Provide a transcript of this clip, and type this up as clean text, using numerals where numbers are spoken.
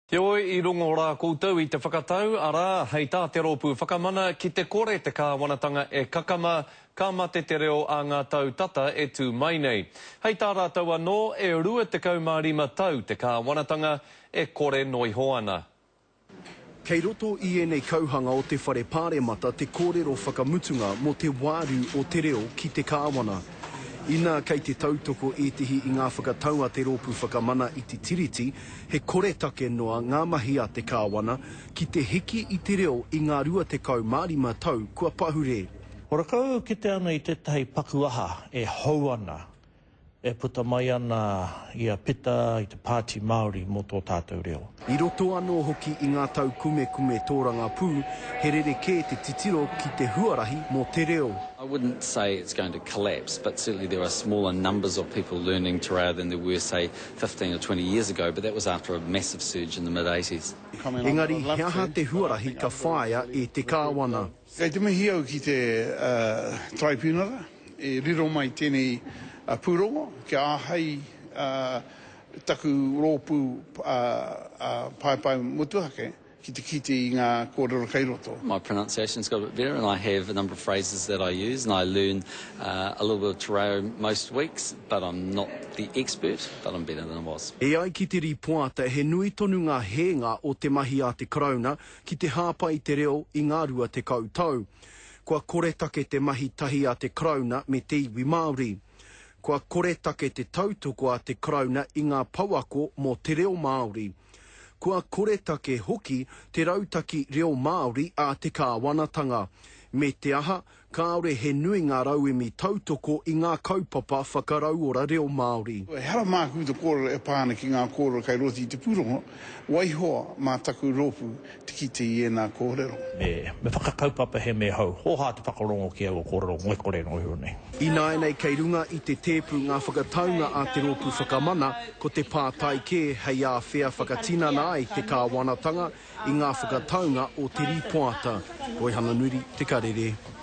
Heoi, i rongo rā koutou i te whakatau, arā, hei tā Te Rōpū Whakamana, ki te kore te kāwanatanga e kakama, ka mate te reo ā ngā tau tata e tū mai nei. Hei tā rātou anō, e 25 tau te kāwanatanga e kore noiho ana. Kei roto i ēnei kauhanga o te Whare Pāremata te kōrero whakamutunga mō te wāriu o te reo ki te Kāwana. Inā kei te tautoko ētehi i ngā whakatau a te Rōpū Whakamana i te Tiriti, he koretake noa ngā mahi a te Kāwana ki te hiki i te reo i ngā 25 tau kua pahure. Horakau kite ana i tētahi paku aha e hou ana E puta mai ana i a Pita i te Pāti Māori mō tō tātou reo. I roto anō hoki i ngā taukumekume tōrangapū, he rerekē te titiro ki te huarahi mō te reo. I wouldn't say it's going to collapse, but certainly there are smaller numbers of people learning te reo than there were, say, 15 or 20 years ago, but that was after a massive surge in the mid-eighties. Engari he aha te huarahi ka whāia e te Kāwana? Kei te mihi au ki te Taraipiunara e riro mai tēnei pūrongo kia āhei taku rōpū paepae motuhake ki te kite i ngā kōrero kei roto. My pronunciation's got a bit better and I have a number of phrases that I use and I learn a little bit of te reo most weeks but I'm not the expert but I'm better than I was. E ai ki te rīpoata he nui tonu ngā hēnga o te mahi a te Karauna ki te hāpai i te reo i ngā 20 tau. Kua koretake te mahi tahi a te Karauna me te iwi Māori. Kua koretake te tautoko a te Karauna i ngā pouako mō te reo Māori. Kua koretake hoki te rautaki reo Māori a te kāwanatanga. Me te aha, Kāore he nui ngā rauemi tautoko i ngā kaupapa whakarauora reo Māori. Ehara māku te kōrero e pā ana ki ngā kōrero kei roto i te pūrongo, waihoa mā taku rōpū te kite i ēnā kōrero. Me, me whakakaupapa he me hou. Hōhā te whakarongo ki aua kōrero ngoikore noa iho nei. Ināianei kei runga i te tēpu ngā whakataunga a Te Rōpū Whakamana, ko te pātai kē hei āwhea whakatinana ai te kāwanatanga i ngā whakataunga o te rīpoata. Roihana Nuri, Te Karere.